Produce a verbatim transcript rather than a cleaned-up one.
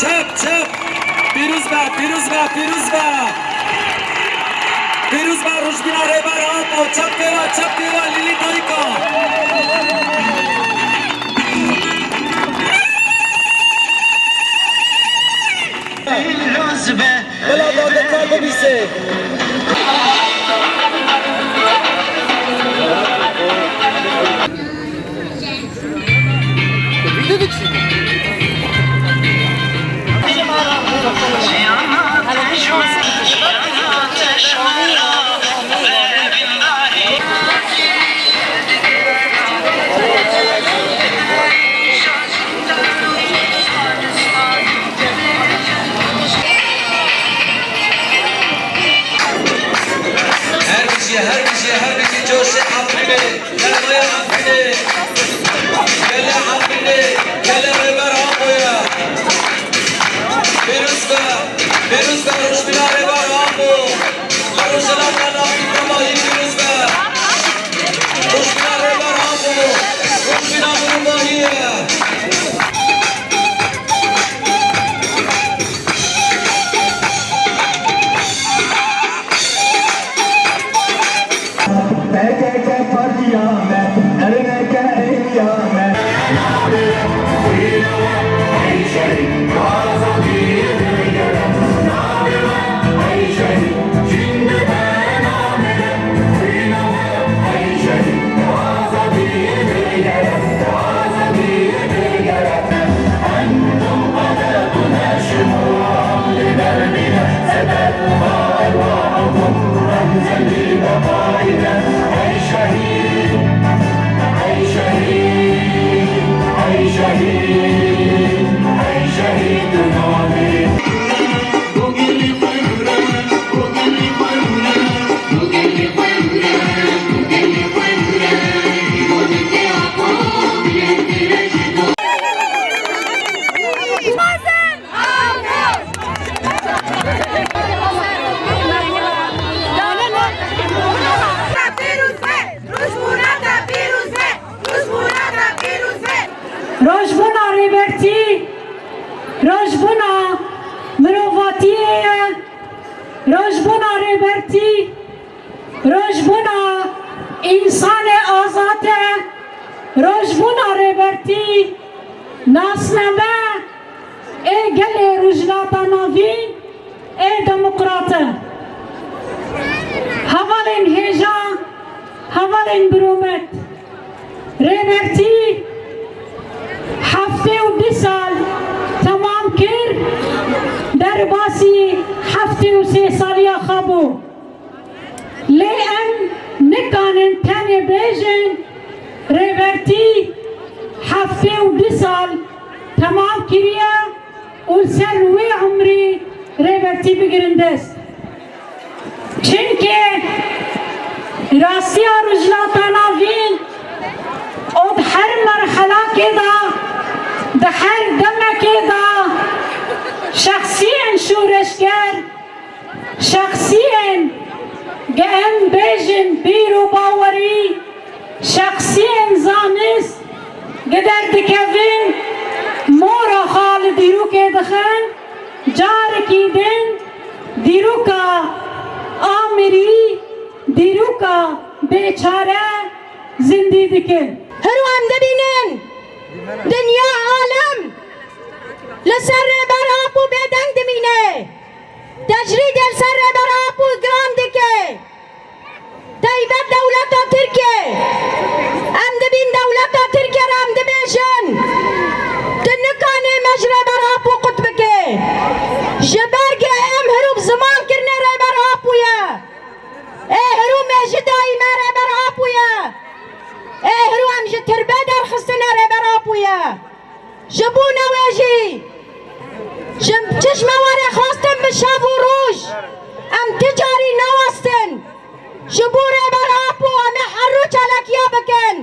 Çep, çep! Pîroz be, pîroz be, pîroz be! Pîroz be, Rojbîna Rêber Apo, çep pê ve, çep pê ve, Lîlî Dayika! Pîroz be! Bila dadekar bibîse. Her bijî, her bijî, her bijî coşê Efrînê, dervaya Efrînê, gelê Efrînê, gelê Rêber Apo ye. Pîroz be, pîroz be Rojbîna Rêber Apo. Rojhilata Navîn Rûmahî pîroz be. Rojbîna Rêber Apo, rojbîna mirovahî ye. P K K partiya me, R N K êliya me. Rojbûna Rêbertî, rojbûna mirovatiyê ye, rojbûna Rêbertî, rojbûna însanê azad e, rojbûna Rêbertî nasname ê gelê Rojhilata Navîn ê demokrat e. Hevalên hêja, hevalên birûmet, Rêbertî heftê û du sal temam kir, derbasî heftê û sê saliya xwe bû. Lê em nikanin tenê bêjin, Rêbertî heftê û du sal temam kiriye û li ser wê umrî Rêbertî bigirin dest. Çimkî rastiya Rojhilata Navîn û di her merhelakê de, di her demekê de şexsiyên şoreşger, şexsiyên ge em bêjin bîr û bawerî, şexsiyên zanist gi derdikevin, mora xwe li dîrokê dixin, carekî din dîroka amirî, dîroka bêçare zindî dikin. Hiro em dibînin dinya alem li ser Rêber Apo bêdeng dimîne. Tecrîdê li ser Rêber Apo giran dike. Taybet dewleta Tirkiyê. Em dibîn dewleta Tirkiyê re em dibêjin, tu nikanê me ji Rêber Apo qut bike. Ji ber ku em hiro bi ziman kirine Rêber Apo ye. Ê hiro me ji dayî me Rêber Apo ye. Ê hiro em ji tirbe derxistine Rêber Apo ye. Ji bo newê jî, ji çi ji me were xwestin bi şev û roj, em ti carî newestin. Ji bo Rêber Apo em ê her roj çalakiya bikin.